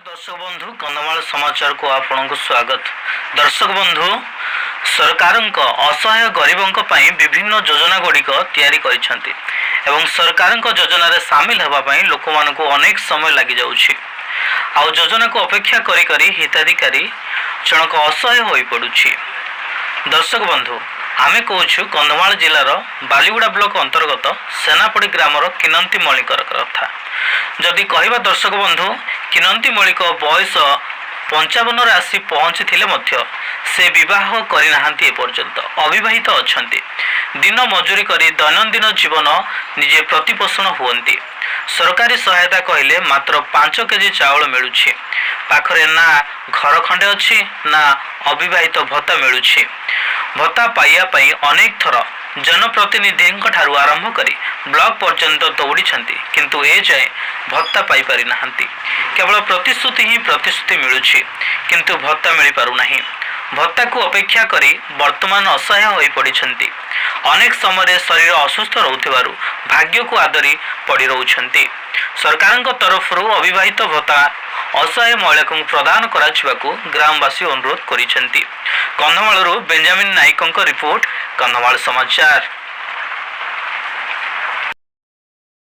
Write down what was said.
ଦର୍ଶକ ବନ୍ଧୁ, କନ୍ଧମାଳ ସମାଚାରକୁ ଆପଣଙ୍କୁ ସ୍ୱାଗତ। ଦର୍ଶକ ବନ୍ଧୁ, ସରକାରଙ୍କ ଅସହାୟ ଗରିବଙ୍କ ପାଇଁ ବିଭିନ୍ନ ଯୋଜନା ଗୁଡ଼ିକ ତିଆରି କରିଛନ୍ତି ଏବଂ ସରକାରଙ୍କ ଯୋଜନାରେ ସାମିଲ ହେବା ପାଇଁ ଲୋକମାନଙ୍କୁ ଅନେକ ସମୟ ଲାଗିଯାଉଛି। ଆଉ ଯୋଜନାକୁ ଅପେକ୍ଷା କରି କରି ହିତାଧିକାରୀ ଜଣକ ଅସହାୟ ହୋଇପଡ଼ୁଛି। ଦର୍ଶକ ବନ୍ଧୁ, ଆମେ କହୁଛୁ କନ୍ଧମାଳ ଜିଲ୍ଲାର ବାଲିଗୁଡ଼ା ବ୍ଲକ ଅନ୍ତର୍ଗତ ସେନାପଡ଼ି ଗ୍ରାମର କିନନ୍ତି ମଳିକର କଥା। ଯଦି କହିବା ଦର୍ଶକ ବନ୍ଧୁ, କିନନ୍ତି ମଳିକ ବୟସ 55ରେ ଆସି ପହଞ୍ଚିଥିଲେ ମଧ୍ୟ ସେ ବିବାହ କରିନାହାନ୍ତି। ଏପର୍ଯ୍ୟନ୍ତ ଅବିବାହିତ ଅଛନ୍ତି। ଦିନ ମଜୁରି କରି ଦୈନନ୍ଦିନ ଜୀବନ ନିଜେ ପ୍ରତିପୋଷଣ ହୁଅନ୍ତି। ସରକାରୀ ସହାୟତା କହିଲେ ମାତ୍ର 5 କେଜି ଚାଉଳ ମିଳୁଛି। ପାଖରେ ନା ଘର ଖଣ୍ଡେ ଅଛି, ନା ଅବିବାହିତ ଭତ୍ତା ମିଳୁଛି। ଭତ୍ତା ପାଇବା ପାଇଁ ଅନେକ ଥର ଜନପ୍ରତିନିଧିଙ୍କ ଠାରୁ ଆରମ୍ଭ କରି ବ୍ଲକ ପର୍ଯ୍ୟନ୍ତ ଦୌଡ଼ିଛନ୍ତି, କିନ୍ତୁ ଏଯାଏଁ ଭତ୍ତା ପାଇପାରି ନାହାନ୍ତି। କେବଳ ପ୍ରତିଶ୍ରୁତି ହିଁ ପ୍ରତିଶ୍ରୁତି ମିଳୁଛି, କିନ୍ତୁ ଭତ୍ତା ମିଳିପାରୁନାହିଁ। ଭତ୍ତାକୁ ଅପେକ୍ଷା କରି ବର୍ତ୍ତମାନ ଅସହାୟ ହୋଇପଡ଼ିଛନ୍ତି। ଅନେକ ସମୟରେ ଶରୀର ଅସୁସ୍ଥ ରହୁଥିବାରୁ ଭାଗ୍ୟକୁ ଆଦରି ପଡ଼ି ରହୁଛନ୍ତି। ସରକାରଙ୍କ ତରଫରୁ ଅବିବାହିତ ଭତ୍ତା ଅସହାୟ ମହିଳାଙ୍କୁ ପ୍ରଦାନ କରାଯିବାକୁ ଗ୍ରାମବାସୀ ଅନୁରୋଧ କରିଛନ୍ତି। କନ୍ଧମାଳରୁ ବେଞ୍ଜାମିନ ନାଇକଙ୍କ ରିପୋର୍ଟ, କନ୍ଧମାଳ ସମାଚାର।